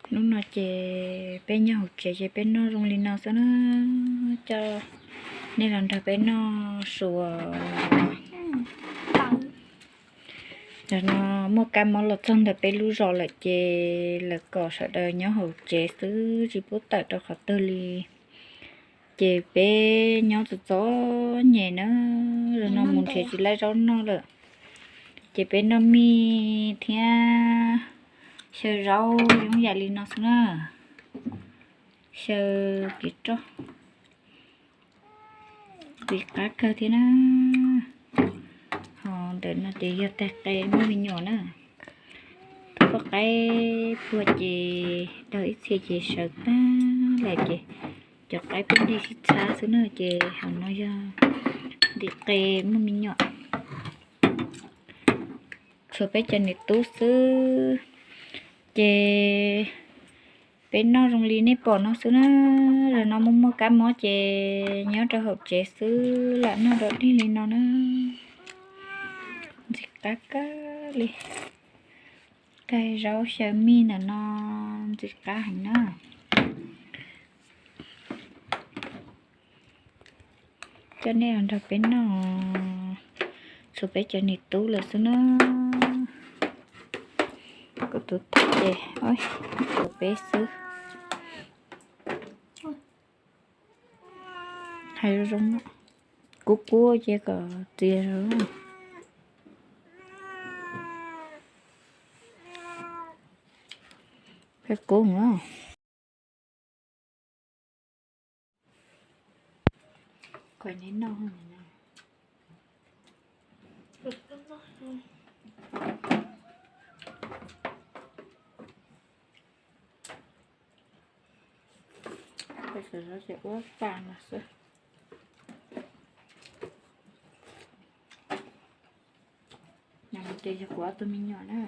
Hnub no ces peb nyob hauv tsev ces peb noj zoo li no xwb na. Coj nej los nrog peb noj su. Nim no muaj kab mob los txog ntawm peb lub zos lawm ces lawv kom sawv daws nyob hauv tsev xwb tsis pub tawm rau qhov twg li. Ces peb nyob txom txom nyem na, zaum no mus nrhiav tsis laib zaub noj lawm. Ces peb noj mij thiab xyaw zaub yooj yam li no xwb na. Xyaw kev roj, ntxim qab kawg thiab na. Ho ntawm no ces yog tais qe muaj me nyuam na. Tus poj qaib puag ces daug ib txhia ces sawv tag lawm ces cov qaib pheej nteg sib txhab xwb na ces hauv no yog ntim qe muaj me nyuam. Tshuav peb cov niam tub xwb ces peb noj zoo li nej pom no xwb na. Zaum no muaj muaj kab mob ces nyob rau hauv tsev xwb lam noj dog dig li no na. Ntxim qab kawg li. Tais zaub xyaw mij ntawm no ntxim qab heev na. Coj nej los nrog peb noj, tshuav peb cov niam tub lawm xwb na. Kuv tus tub ces, tshuav peb xwb. Hais zoo zoo, kub kub ces kom txias zog. Peb kub na. Koj neb noj. Peb sawv daws ces ua tas no xwb. Ces yog kuv ob tug me nyuam na.